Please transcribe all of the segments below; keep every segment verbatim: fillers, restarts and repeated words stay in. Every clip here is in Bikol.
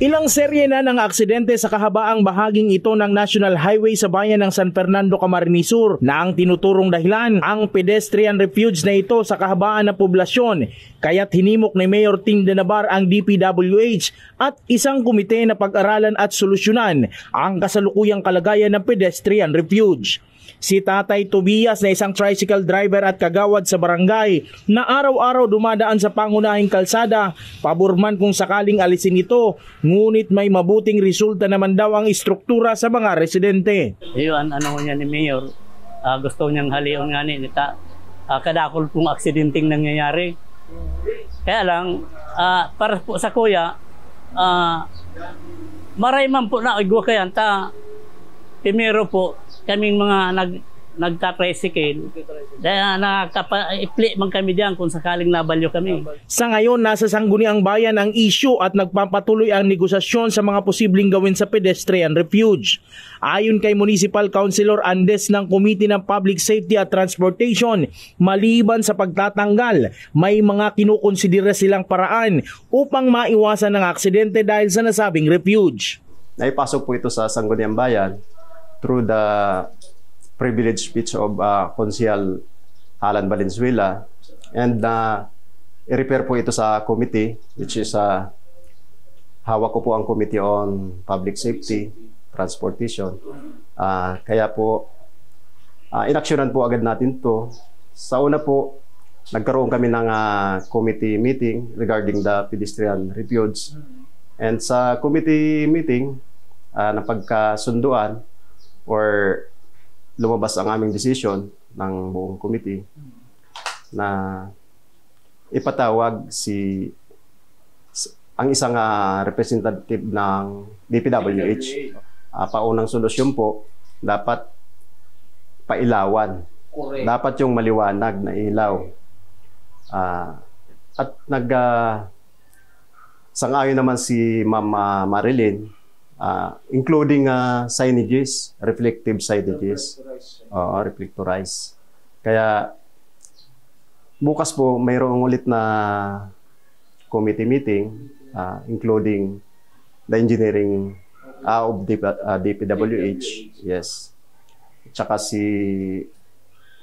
Ilang serye na ng aksidente sa kahabaang bahaging ito ng National Highway sa bayan ng San Fernando, Camarines Sur, na ang tinuturong dahilan ang pedestrian refuge na ito sa kahabaan ng poblasyon. Kaya't hinimok ni Mayor Ting Dinabar ang D P W H at isang komite na pag-aralan at solusyonan ang kasalukuyang kalagayan ng pedestrian refuge. Si Tatay Tobias na isang tricycle driver at kagawad sa barangay na araw-araw dumadaan sa pangunahing kalsada, pabor man kung sakaling alisin ito, ngunit may mabuting resulta naman daw ang estruktura sa mga residente. Iyo an ano niya ni Mayor, ah, gusto niyang halion ngani nita, ah, kadakul pong aksidenteng nangyayari. Kaya lang, ah, para po sa kuya, ah, maray man po na igwa kayan ta, primero po, kaming mga nag-, nagta-tricycle, kaya nakakapa-, ipli man kami diyan kung sakaling nabalyo kami. Sa ngayon, nasa Sangguniang Bayan ang isyu at nagpapatuloy ang negosasyon sa mga posibleng gawin sa pedestrian refuge. Ayon kay Municipal Councilor Andes ng Committee ng Public Safety at Transportation, maliban sa pagtatanggal, may mga kinukonsidera silang paraan upang maiwasan ang aksidente dahil sa nasabing refuge. Naipasok po ito sa Sangguniang Bayan through the privileged speech of, uh, Konsehal Alan Valenzuela, and, uh, i-refer po ito sa committee, which is, uh, hawak ko po ang Committee on Public Safety, Transportation. Ah, kaya po, ah, inaksyonan po agad natin 'to. Sa una po, nagkaroon kami ng, ah, committee meeting regarding the pedestrian refuge. And sa committee meeting, ah, napagkasunduan or lumabas ang aming decision ng buong committee na ipatawag si, s-, ang isang, ah, representative ng D P W H. Ah, paunang solusyon po, dapat pailawan. Correct. Dapat yung maliwanag na ilaw. Ah, at nag, ah, sang-ayon naman si Ma'am, ah, Marilyn, ah, including, ah, signages, reflective signages. Oo, reflectorized. Kaya bukas po, mayroong ulit na committee meeting, ah, including the engineering, ah, of D P, ah, D P W H. Yes. Tsaka si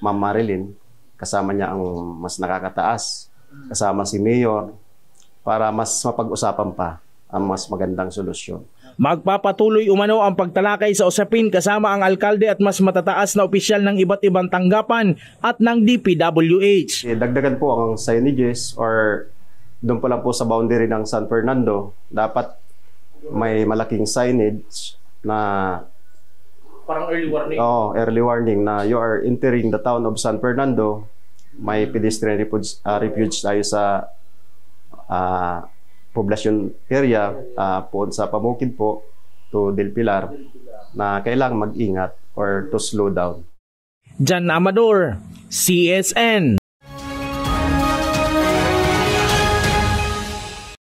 Ma'am Marilyn, kasama niya ang mas nakakataas, kasama si Mayor, para mas mapag-usapan pa ang mas magandang solusyon. Magpapatuloy umano ang pagtalakay sa usapin kasama ang alkalde at mas matataas na opisyal ng iba't ibang tanggapan at ng D P W H. Eh, dagdagan po ang signages or doon pa lang po sa boundary ng San Fernando, dapat may malaking signage na Parang early warning. Oo, early warning na you are entering the town of San Fernando, may pedestrian refuge, ah, refuge tayo sa, ah, poblasyon area, ah, poon sa Pamukid po to Del Pilar, na kailangan mag-ingat or to slow down. Jan Amador, C S N.